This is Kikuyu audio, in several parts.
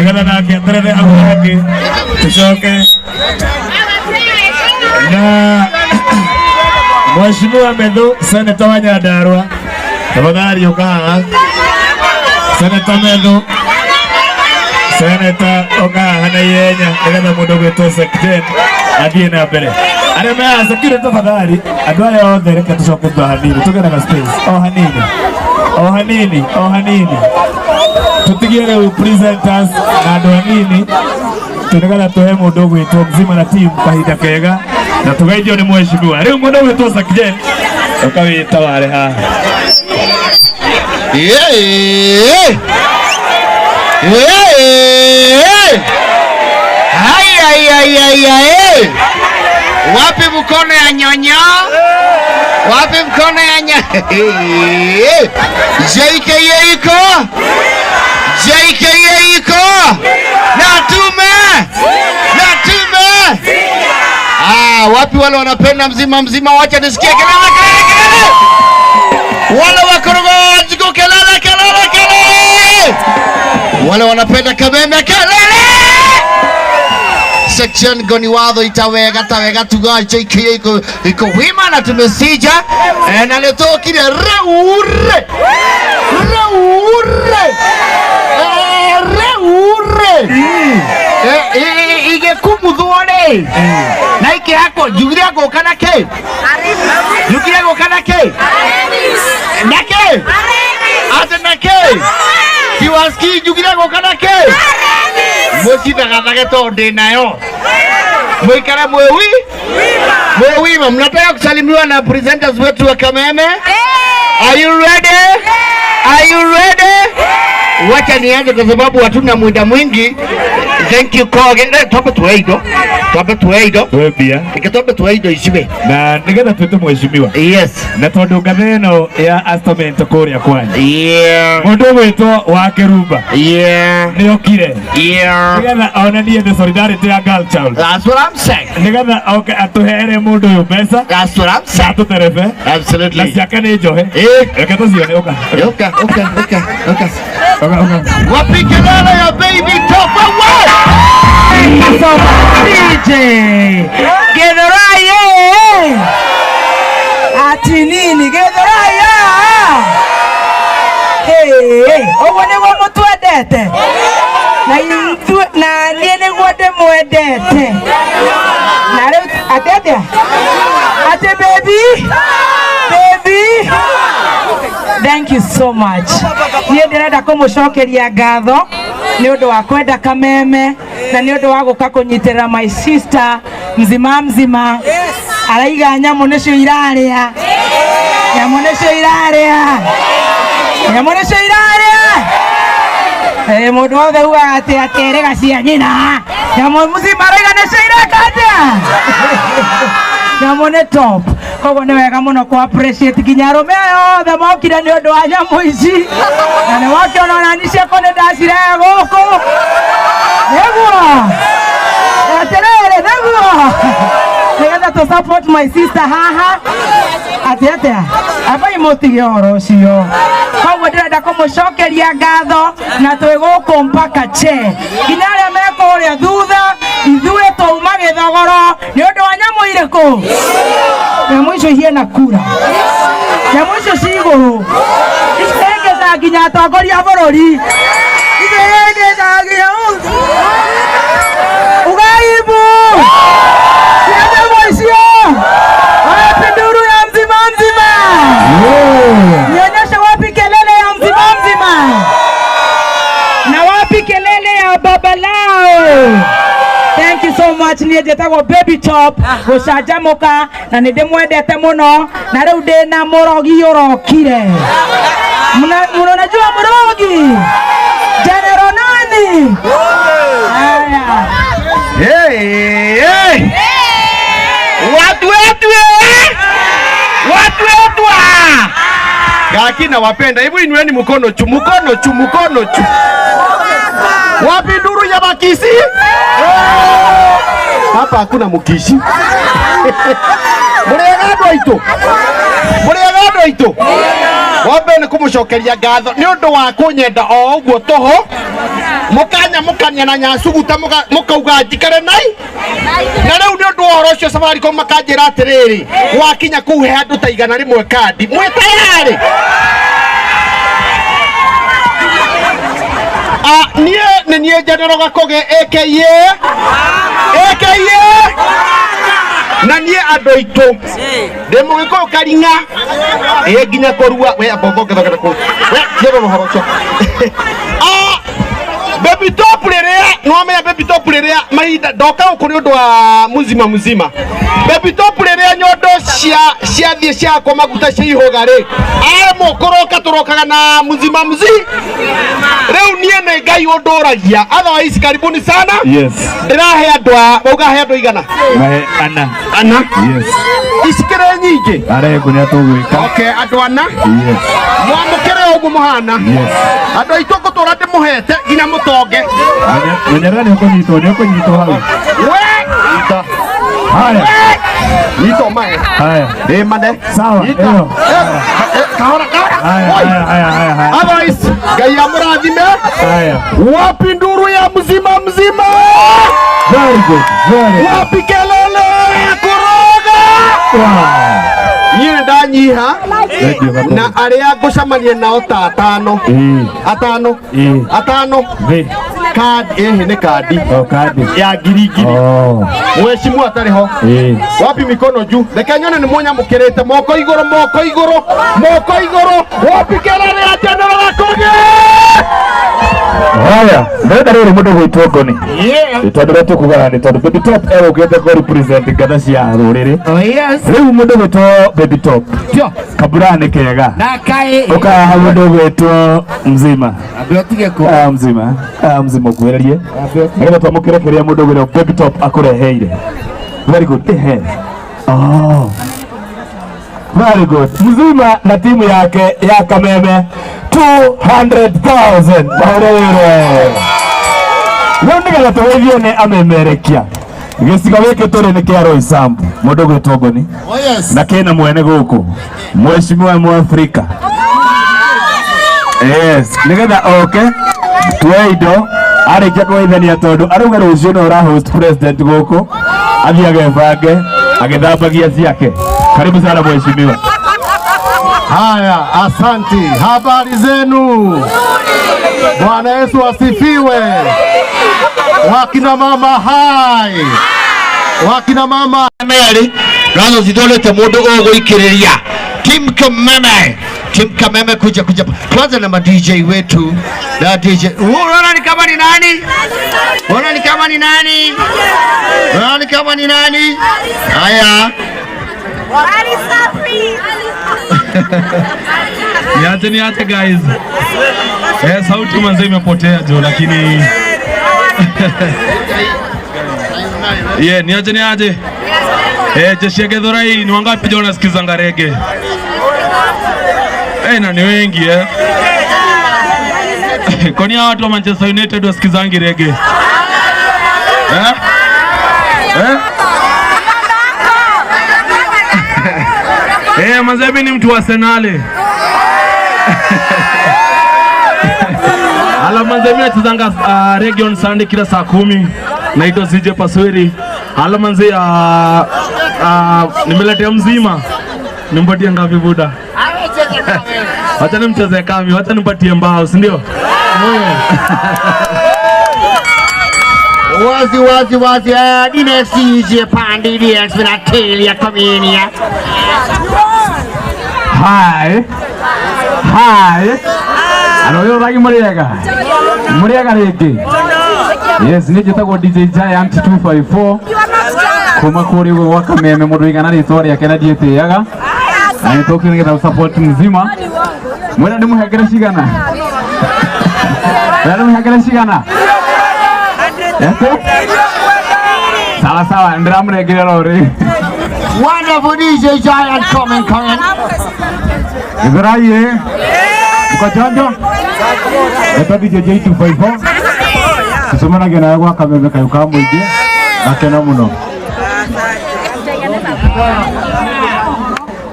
Nigetha nake aterere hau hangĩ tucoke na Mheshimiwa Methu, seneta wa Nyandarua, tafadhali uka haha. Seneta Methu, seneta uka haha na ihenya nigetha mũndũ ũgwĩtwo Secretary athiĩ na mbere. Arĩa me haha security, tafadhali, andũ aya othe reke tũcoke thutha hanini, tũgĩe na space o hanini, o hanini, o hanini, tũtigie rĩu presenters na andũ anini nĩgetha tũhe mũndũ ũgwĩtwo Mzima na team kahinda kega na tũgeithio nĩ mheshimiwa. Rĩu mũndũ ũgwĩtwo Sakjen, ũka wĩtaware haha. Yeah. Yeah. Hai, ai, ai, ai, ai. Wapi mkono ya nyonyo? Wapi mkono ya nya? JKA iko? JKA iko? Na tume! Na tume! Ah, wapi wale wanapenda Mzima Mzima? Wacha nisikie kelele, kelele, kelele! Wale wa Korogocho, kelele, kelele, kelele! Wale wanapenda Kameme, kelele! Section goni watho itawega tawega tuga JKA iko wima na tumesija, na letokire reure reure, reure igekumuthwo rĩ na ikĩhakwo. Njugire ngũka na kĩ? Njugire ngũka na kĩ? Na kĩ? Ate na kĩ? Siwasikii. Njugire ngũka na kĩ? Mũcithagathage tondũ ndĩ nayo, mwikare mwĩ wima. Mnataka kusalimiwa na presenters wetu wa Kameme? Are you ready? Are you ready? Wacha nianze kwa sababu hatuna muda mwingi. Thank you, Koge. Twambe tuoe indo. Twambe tuoe indo. Twembia. Reke twambe tuoe indo iciwe. Na nigetha twĩte mheshimiwa na tondũ ngathe ĩno ya Astement kũrĩa kwanyu, mũndũ ũgwĩtwo wa Kĩrumba nĩ okire nĩgetha onanie the solidarity ya girl child. That's what I'm saying. Nĩgetha oke atũhere mũndũ ũyũ mbeca That's what I'm saying. atũterebe na ciake nĩ njohe. Reke tũcione, ũka. Uka, uka, uka, uka. Ũka, ũka. Wapi kelele ya Baby Top? What? DJ Githurai, eh. Ati nini Githurai, ah? Hey, ũguo nĩguo mũtwendete na ithuĩ na niĩ nĩguo ndĩmwendete na rĩu atĩ atĩa atĩ baby baby, thank you so much. Niĩ ndĩrenda kũmũcokeria ngatho nĩ ũndũ wa kwenda Kameme na nĩ ũndũ wa gũka kũnyitĩrĩra my sister Mzima Mzima. Araiga nyamũ nĩcio irarĩa, nyamũ nĩcio irarĩa, nyamũ nĩcio irarĩa. Mũndũ wothe ugaga atĩ aterega cia nyina, nyamũ mzima araiga nĩcio ireka atĩa, nyamũ nĩ top. Koguo nĩ wega mũno kũ appreciate nginya arũme aya othe mokire nĩ ũndũ wa nyamũ ici, na nĩ wakĩona ona ni ciakwa nĩ ndacirehe gũkũ nĩguo atĩrĩrĩ nĩguo nĩgetha tũ support my sister haha. Atĩ atĩa abai mũtige ũhoro ũcio. Koguo ndĩrenda kũmũcokeria ngatho na twĩ gũkũ mpaka che nginya arĩa me kũrĩa thutha. Ithuĩ twauma gĩthogoro nĩ ũndũ wa nyamũ irĩkũ? Nyamũ icio hiena kura, nyamũ icio ci igũrũ icihĩngĩcaga nginya atongoria a bũrũri, icihĩngĩcaga nginya ugaibu cia nyamũ icio. Wapi nduru ya Mzima Mzima? Nionyeshe wapi kelele ya Mzima Mzima na wapi kelele ya baba lao. Thank you so much. Niĩ njĩtagwo Baby Top gũcanjamũka na nĩ ndĩmwendete mũno na rĩu ndĩna mũrogi ũrokire. Mnajua mũrogi General nani? Haya. Hey, hey. Watu wetu, eh? Watu wetu, ah! Gaki nawapenda. Hebu inueni mkono chu, mkono chu, mkono chu. Wapi nduru ya Bakisi? Hapa hakuna Mukishi. Mũrĩega andũ aitũ? Mũrĩega andũ aitũ? Wambe nĩ kũmũcokeria ngatho nĩ ũndũ wa kũnyenda o ũguo tũhũ. Mũkanyamũkania na nyacuguta mũkauga njikare nai. Na rĩu nĩ ũndũ wa ũhoro ũcio Safaricom makanjĩra atĩrĩrĩ, wakinya kũu he andũ ta 100 kandi. Mwĩ tayarĩ? Niĩ nĩ niĩ General Gakoge aka aka na niĩ andũ aitũ ndĩ mũgĩkũyũ karing'a ĩ nginya kũrua we amba ũthonge kũu we tiĩrwo ũhoro ũcio. Baby Top rĩrĩa nĩwamenya Baby Top rĩrĩa mahinda ndoka gũkũ nĩ ũndũ wa muzima muzima. Baby Top rĩrĩa nyondo cia ciathiĩ ciakwa maguta cia ihũga rĩ aremwo kũroka tũrokaga na muzima mzi rĩu niĩ nĩ Ngai ũndũragia. Otherwise karibuni sana. Yes. Ndĩrahe andũ a wauga he andũ igana? Mahe ana. Ana. Yes. Icikĩrĩ nyingĩ. Arehe kũrĩa tũgwĩka. Okay, andũ ana. Yes. Mwamũkĩre ũguo mũhana. Yes. Andũ aitũ ngũtũra ndĩmũhete nginya mũtonge. Menyerera nĩ ũkũnyitwo, nĩ ũkũnyitwo hau. We! Nyita. Haya. Nyita ũmahe. Haya. Ĩ mane. Sawa, Nyita. ĩyo. Kahora, kahora. Haya, Oi. haya, haya, haya, haya. Otherwise, Ngai amũrathime. Haya. Wapi nduru ya mzima mzima? Very good, very good. Wapi kelele ya kũroga? Wow. Niĩ nĩ ndanyiha Thank you, Gakoge. na arĩa ngũcemania nao ta atano. Ĩĩ. Atano. Ĩĩ. Atano. Thĩ. Kandi ĩhĩ nĩ kandi. O kandi. Ya ngiri ngiri. Oh. Mheshimiwa atarĩ ho. Ĩĩ. Wapi mikono juu? Reke nyone nĩ mũnyamũkĩrĩte moko igũrũ, moko igũrũ, moko igũrũ. Wapi kelele ya General Gakoge? Haya, ndĩrenda rĩrĩ mũndũ gwĩtwo Ngoni. Yeah. Nĩ tondũ ũrĩa tũkugaga nĩ tondũ Baby Top egũkĩte kũ represent ngatha cia rũrĩrĩ. Oh yes. Rĩu mũndũ gwĩtwo Baby Top. Tio. Kabura nĩ kega. Na kai. Ũkaha mũndũ gwĩtwo Mzima. Ambe ũtige kũ. Mzima. Mzima ũkuhĩrĩrie. Nĩgetha twamũkĩre kĩrĩa mũndũ gwĩtwo Baby Top akũreheire. Very good. Ehe. Oh. Very good. Mzima na timu yake ya Kameme 200,000. Mahũrĩre. Rĩu nĩgetha tũgeithio nĩ amemerekia. Gĩcigo gĩkĩ tũrĩ nĩ kĩa Roysambu. Mũndũ gwĩtwo Ngoni. Oh yes. Na kĩna mwene gũkũ. Mheshimiwa Mwafrika. Yes, nĩgetha oke tuoe indo arĩkia kũgeithania tondũ arauga rũciũ no ũra host president gũkũ athiĩ agebange agĩthambagia ciake. Karibu sana mheshimiwa. Haya, asanti. Habari zenu? Bwana Yesu asifiwe. Wakina mama hai. Wakina mama Mary nazo zidolete mundu uguikiriria Tim Kameme, Tim Kameme kuja kuja kwanza na ma DJ wetu na DJ. Unaona ni kama ni nani? Unaona ni kama ni nani? Unaona ni kama ni nani? Haya. Niache niache guys. Sauti manze imepotea jo lakini yeah, niache niache. Jeshi ya Githurai ni wangapi jo wanasikizanga reggae? Na ni wengi eh. Kwani hawa watu wa Manchester United wasikizangi reggae? Manze mimi ni mtu wa Arsenal. Ala manze mimi nachezanga reggae on Sunday kila saa 10. Naitwa CJ Pasweri. Ala manze nimeletea mzima. Nimpatie ngapi buda? Wacha nimcheze kami, wacha nimpatie mbao, si ndio? Wazi wazi wazi, dine CJ Pandi DX na Talia Comenia. Hi. Hi. Ano yo ragi muriega. Muriega rĩngĩ. Yes, nĩ njĩtagwo DJ Giant 254. Kuma kũrĩ ũguo gwa Kameme mũndũ igana rĩtwa rĩake na ndiĩtĩaga. Na nĩ tũkire nĩgetha support mzima. Mwena ndĩmũhengere cigana? Mwena ndĩmũhengere cigana? Sawa sawa, ndĩramũnengera rori. Wonderful DJ Giant coming, coming. Githurai ĩ? Mko chonjo? Etwa DJ J254. Tucemanagia nawe gwa Kameme kayũ ka mũingĩ. Ngakena mũno.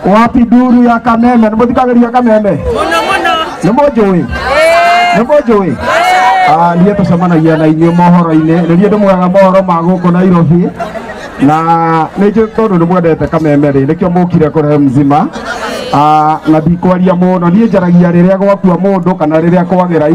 Wapi nduru ya Kameme? Nĩ mũthikagĩrĩria Kameme? Mũno mũno. Nĩ mũnjũĩ? Nĩ mũnjũĩ? Niĩ tũcemanagia na inyuĩ mohoro-inĩ, nĩ niĩ ndĩmũheaga mohoro ma gũkũ Nairobi, na nĩ njũĩ tondũ nĩ mwendete Kameme rĩ, nĩkĩo mũkire kũrehe mzima. Na ndikwaria mũno, niĩ njaragia rĩrĩa gwakua mũndũ kana rĩrĩa kwagĩra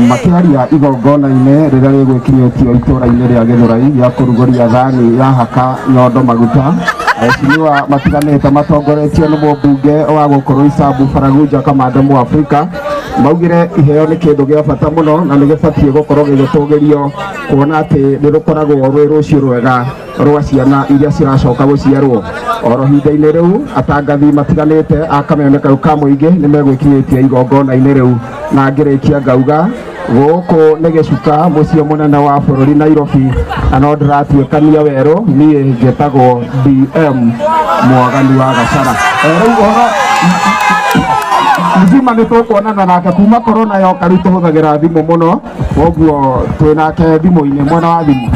makĩaria igongona-inĩ rĩrĩa rĩgwĩkinyĩtio itũũra-inĩ rĩa Gĩthũrai gĩa kũrugũria thani ya haka nyondo maguta. Aheshimiwa matiganĩte matongoretio nĩ mũmbunge wa gũkũ Roysambu Baragunja Kamande Mũafrika maugire iheo nĩ kĩndũ gĩa bata mũno na nĩ gĩbatiĩ gũkorwo gĩgĩtũgĩrio kuona atĩ nĩ rũkoragwo rwĩ rũciũ rwega rwa ciana iria ciracoka gũciarwo. Oro ihinda-inĩ rĩu atangathi matiganĩte a kameme kau ka mũingĩ nĩ megwĩkinyĩtie igongona-inĩ rĩu, na ngĩrĩkia ngauga gũkũ nĩ gĩcuka mũciĩ mũnene wa bũrũri Nairobi, na no ndĩratuĩkania werũ. Niĩ njĩtagwo DM Mwaganu wa Gacara. Rĩu ũhoro mzima nĩ tũkuonana nake kuma corona yoka, rĩu tũhũthagĩra thimũ mũno, koguo twĩ nake thimũ-inĩ, mwena wa thimũ.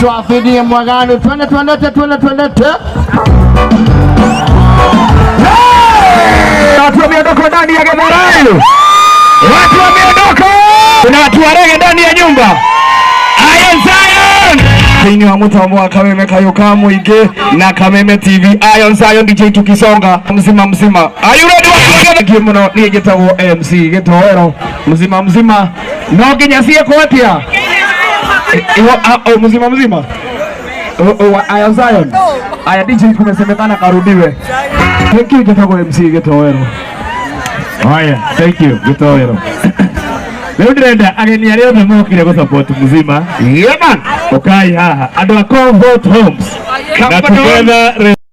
Swafi ndiye Mwaganu, twende twendete twende twendete. Watu wa miondoko ndani ya Githurai, watu wa miondoko, kuna watu wa rege ndani ya nyumba. Iron Zion thĩinĩ wa mũtambo wa Kameme Kayũ ka mũingĩ na Kameme TV. Iron Zion DJ, tukisonga mzima mzima. Are you ready? Watu wa mũno, niĩ njĩtagwo MC Gĩtoero, mzima mzima no nginya ciĩkwo atĩa? Mzima mzima. Iron Zion. Aya DJ, kumesemekana karudiwe. Thank you, njĩtagwo MC Gĩtoero. Haya, thank you Gĩtoero. Rĩu ndĩrenda ageni arĩa othe mokire gũ support mzima. Yeah man. Ukai haha andũ a Comfort Homes na Comfort together.